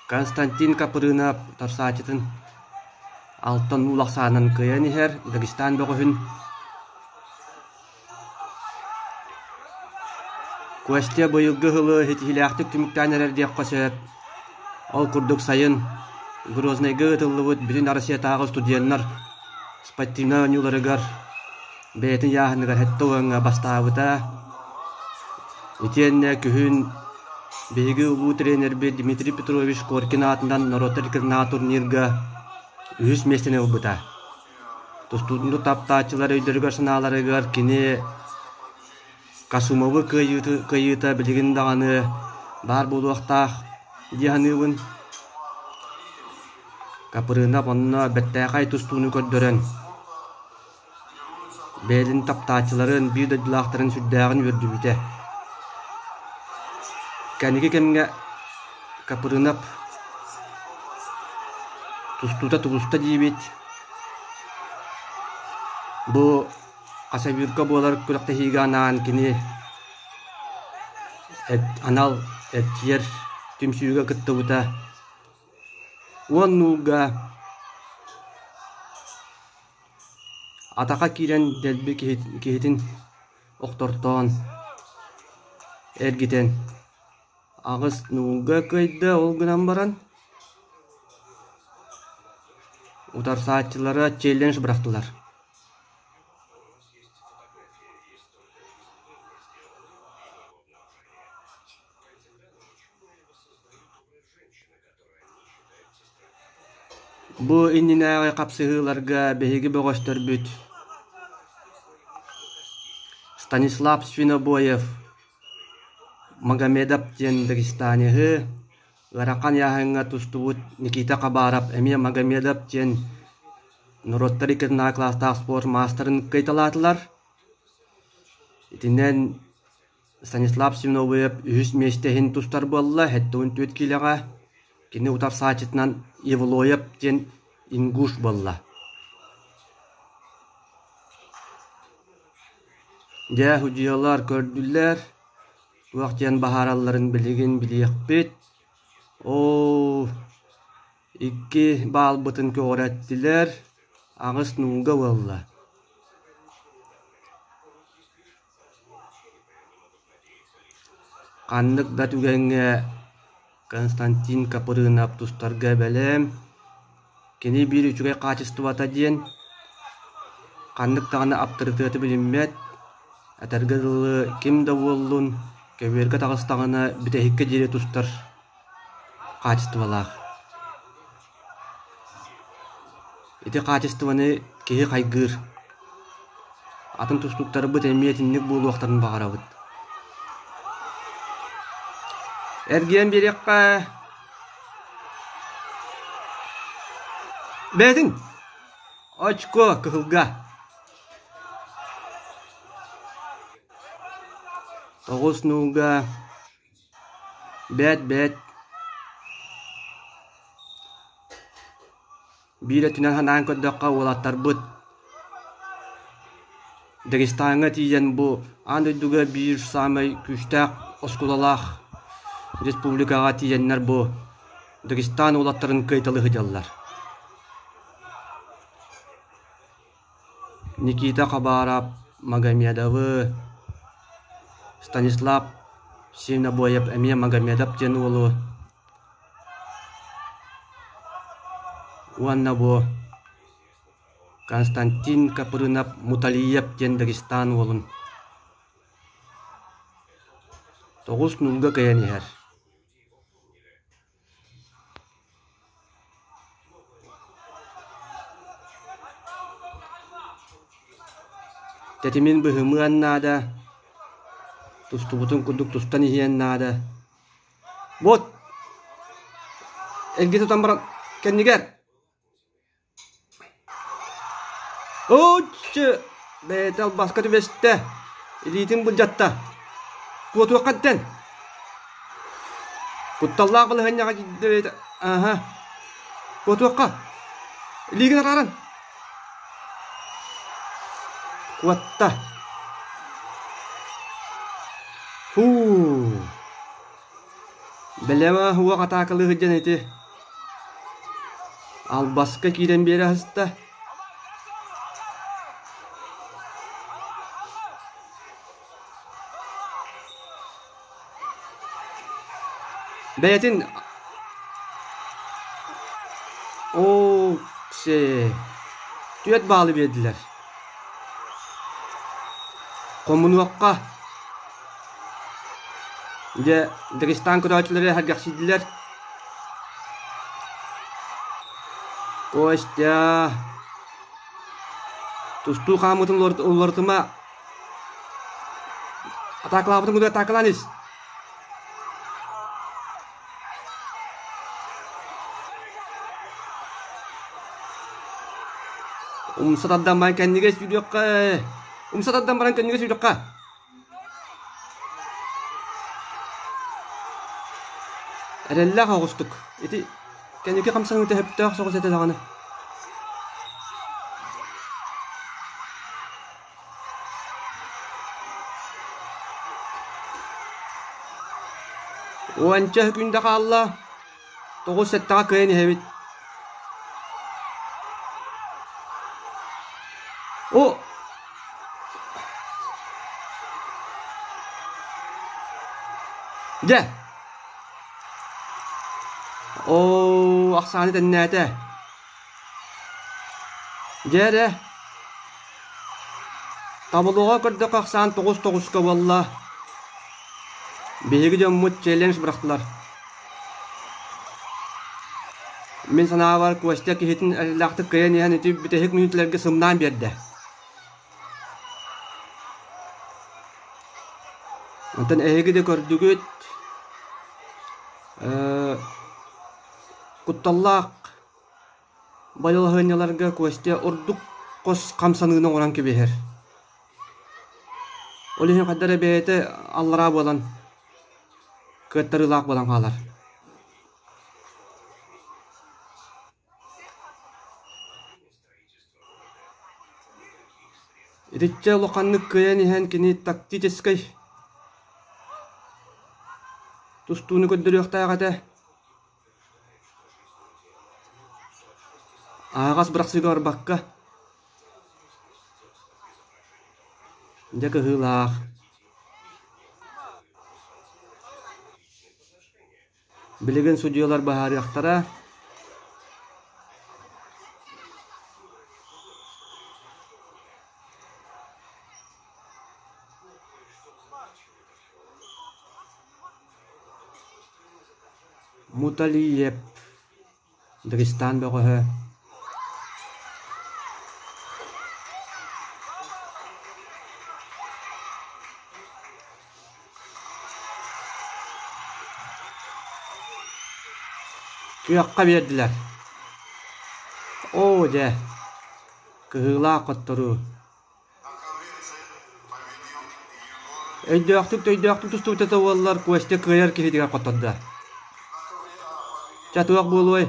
Константин Капрынов утарсааччытын алтан уулахсаанын кыайан иһэр Дагестан бөҕөһүн Костя быйылгы сылы ситиһиилээхтик түмүктээн эрэр диэххэ сөп. Ол курдук сайын Грознайга ыытыллыбыт Бүтүн Россиятааҕы студеннар спортивнай оонньууларыгар бэйэтин ыйааһыныгар сэттэ уоҥҥа бастаабыта. Итиэннэ күһүн биһиги улуу тренербит Дмитрий Петрович Коркин аатынан норуоттар иккитинээҕи турнирга үһүс миэстэни ылбыта. Тустууну таптааччылар өйдөрүгэр-санааларыгар кини Касумовы кыайыыта билигин даҕаны баар буолуохтаах дии саныыбын. Капрынов онно бэртээхэй тустууну көрдөрөн, бэйэтин таптааччыларын, биир дойдулаахтарын сүрдээҕин үөрдүбүтэ. Кэнники кэмҥэ Капрынов тустуута тубуста диибит. Бу Хасавюрка буолар күрэхтэһиигэ анаан кини анал эрчийэр түмсүүгэ кыттыбыта. Уоннууга атаха киирэн дэлби киһитин охтортоон эргитэн Аҕыс нуулга кыайда, ол гынан баран утарсааччылара челлендж бырахтылар. Бу иннинээҕи хапсыһыыларга биһиги бөҕөстөрбүт Станислав Свинобоев Магомедов диэн дагестанеһы, ыарахан ыйааһыҥҥа тустубут Никита Хабаров эмиэ Магомедов диэн норуоттар иккитинээҕи кылаастаах спорт маастарын кыайталаатылар. Итинэн Станислав Семеновев үһүс миэстэ иһин тустар буолла, 74 киилэҕэ. Кини утарсааччытынан Евлоев диэн ингуш буолла. Дьэ, судьуйалар көрдүлэр, туох диэн баһааралларын билигин билиэхпит. Оо, икки баалбытын көҕүрэттилэр, аҕыс нуулга буолла. Ханнык да түгэҥҥэ Константин Капрынов тустарга бэлэм. Кини биир үчүгэй хаачыстыбата диэн ханнык даҕаны аптарытыаты билиммэт, этэргэ дылы ким да буоллун, көбүөргэ таҕыстаҕына бүтэһиккэ диэри тустар хаачыстыбалаах. Ити хаачыстыбаны киһи хайгыыр. Атын тустууктарбыт эмиэ итинник буолуохтарын баҕарабыт. Эргийэн биэриэххэ Бэйэтин очко кыһылга Тоҕус нууга Бэт бэт Биир өттүнэн санаан көрдөххө уолаттарбыт Дагестаҥҥа тиийэн бу аан дойдуга биир саамай күүстээх оскуолалаах республикаҕа тиийэннэр бу Дагестан уолаттарын кыайталыы сылдьаллар. Никита Хабаров Магомедовы, Станислав Синобоев эмиэ Магомедов диэн уолу уонна бу Константин Капрынов Муталиев диэн Дагестан уолун тоҕус нуулга кыайан иһэр. Тэтимин быһымыан наада, тустубутун курдук тустан иһиэн наада. Вот! Эргитэ тутан баран кэннигэр Оччо! Бэйэтэ албаска түбэстэ, илиитин былдьатта. Куотуохха эттэн. Кутталлаах балаһыанньаҕа киирдэ бэйэтэ. Аһа. Куотуохха. Илиигин арааран. Куотта. Фуу. Бэлэмэ уох атаакалыы сылдьан ити албаска киирэн биэрэ сыста. Бэйэтин Оо, түөрт баалы биэрдилэр. Хомунуохха. Дьэ, Дагестан көрөөччүлэрэ сэргэхсийдилэр. Костя, тустуу хаамыытын уларытыма. Атаакалаабытын курдук атаакалаан ис. Умса тардан баран кэннигэ сүүрүөххэ. Умса тардан баран кэннигэ сүүрүөххэ. Эрэллээх оҕустук. Ити кэнники хамсаныыта сөптөөх соҕус этэ даҕаны. Уонча күндэ хаалла, 9-7-ҕэ кыайан иһэбит. О! Дьэ! Оо, ахсааны тэннээтэ. Дьэ эрэ, Табылыга көрдөххө ахсаан тоҕус тоҕуска буолла. Биһиги дьоммут челлендж бырахтылар. Мин санаабар Костя киһитин эрэллээхтик кыайан иһэн ити бүтэһик мүнүүтэлэргэ сымнаан биэрдэ. Онтон эһиги да көрдүгүт кутталлаах Балаһыанньаларга Костя ордук хос хамсаныыны оҥорон кэбиһэр. Ол иһин хайдах эрэ бэйэтэ аллараа буолан, кыаттарыылаах буолан хаалар. Итиччэ улаханнык кыайан иһэн кини тактическай тустууну көрдөрүөхтээх этэ. Аһаҕас бырахсыыга барбакка, дьэ кыһыылаах. Билигин судьуйалар быһаарыахтара. Муталиев Дагестан бөҕөһө Күөххэ биэрдилэр. Оо дьэ, кыһыылаах хотторуу. Өйдөөхтүк-төйдөөхтүк тустубута да буоллар, Костя кыайар киһитигэр хоттордо. Чэ, туох буолуой?